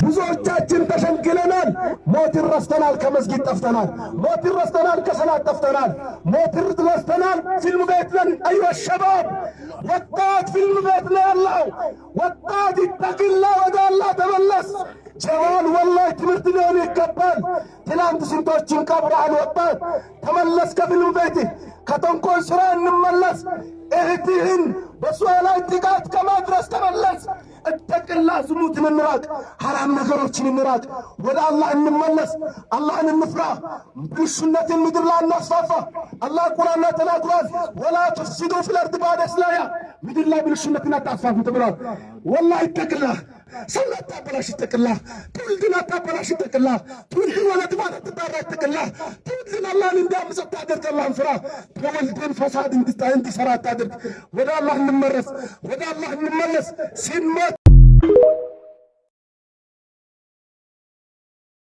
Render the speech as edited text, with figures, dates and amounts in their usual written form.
ብዙዎቻችን ተሸንግለናል። ሞትን ረስተናል፣ ከመስጊድ ጠፍተናል። ሞትን ረስተናል፣ ከሰላት ጠፍተናል። ሞትን ረስተናል፣ ፊልም ቤት ነን። أيها الشباب፣ ወጣት ፊልም ቤት ነው ያለው። ወጣት اتق الله፣ ወደ አላህ ተመለስ። ጀማል ወላሂ ትምህርት ሊሆን ይገባል። ትላንት ስንቶችን ቀብረሃል። ወጣት ተመለስ፣ ከፊልም ቤት ከተንኮል ስራ እንመለስ። እህትህን በእሷ ላይ ጥቃት ከማድረስ ተመለስ። اتق الله፣ ዝሙትን እንራቅ፣ ሐራም ነገሮችን እንራቅ። ወደ አላህ እንመለስ፣ አላህን እንፍራ። ብልሹነትን ምድር ላይ አናስፋፋ። አላህ ቁርአን ላይ ተናግሯል። ولا تفسدوا في الأرض بعد إصلاحها፣ ምድር ላይ ብልሹነትን አታስፋፉ ተብሏል። ወላሂ اتق الله፣ ሰውን አታበላሽ፣ اتق الله። ትውልድን አታበላሽ፣ اتق الله። ትውልድን ወደ ጥፋት አትዳራ፣ اتق الله። ትውልድን አላህን እንዲያምፅ አታድርግ። አላህን ፍራ። ትውልድን ፈሳድ እንዲሰራ አታድርግ። ወደ አላህ እንመለስ፣ ወደ አላህ እንመለስ። ሲሞት